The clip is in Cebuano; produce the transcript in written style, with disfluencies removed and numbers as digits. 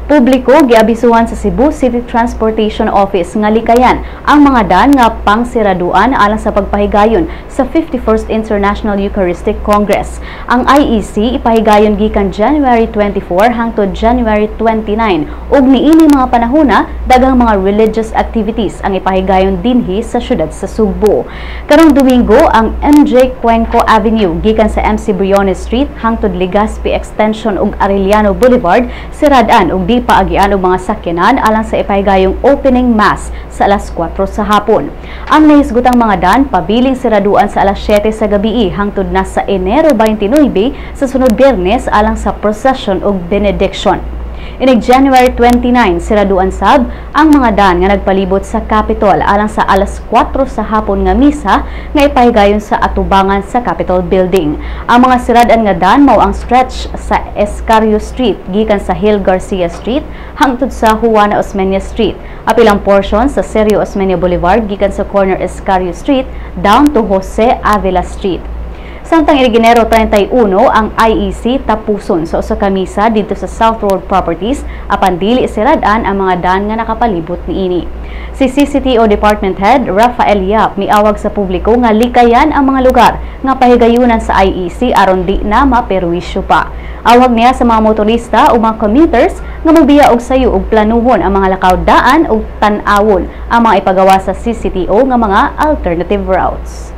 Publiko giabisuhan sa Cebu City Transportation Office nga likayan ang mga daan nga pangsiraduan alang sa pagpahigayon sa 51st International Eucharistic Congress. Ang IEC ipahigayon gikan January 24 hangtod January 29 ug niini mga panahona, daghang mga religious activities ang ipahigayon dinhi sa syudad sa Sugbo. Karong Domingo, ang MJ Cuenco Avenue gikan sa MC Briones Street hangtod Legazpi Extension ug Arellano Boulevard siradan ug di paagian og mga sakyanan alang sa ipahigayong opening mass sa alas 4 sa hapon. Ang nahisgutang mga daan pabiling siraduan sa alas 7 sa gabii hangtod na sa Enero 29 sa sunod Biyernes alang sa procession ug benediction. Inig January 29, siraduan sab ang mga daan nga nagpalibot sa Capitol alang sa alas 4 sa hapon nga misa nga ipahigayon sa atubangan sa Capitol Building. Ang mga siradan nga daan mao ang stretch sa Escario Street gikan sa Hill Garcia Street hangtod sa Juana Osmeña Street. Apil ang portion sa Sergio Osmeña Boulevard gikan sa corner Escario Street down to Jose Avila Street. Samtang inig Enero 31, ang IEC tapuson sa usa ka misa didto sa South Road Properties apan dili siradan ang mga daan nga nakapalibot niini. Si CCTO Department Head Rafael Yap miawag sa publiko nga likayan ang mga lugar nga pahigayunan sa IEC aron di na maperwisyo pa. Awag niya sa mga motorista o mga commuters nga mobiya og sayo ug planuhon ang mga lakaw daan ug tan-awon ang mga ipagawa sa CCTO nga mga alternative routes.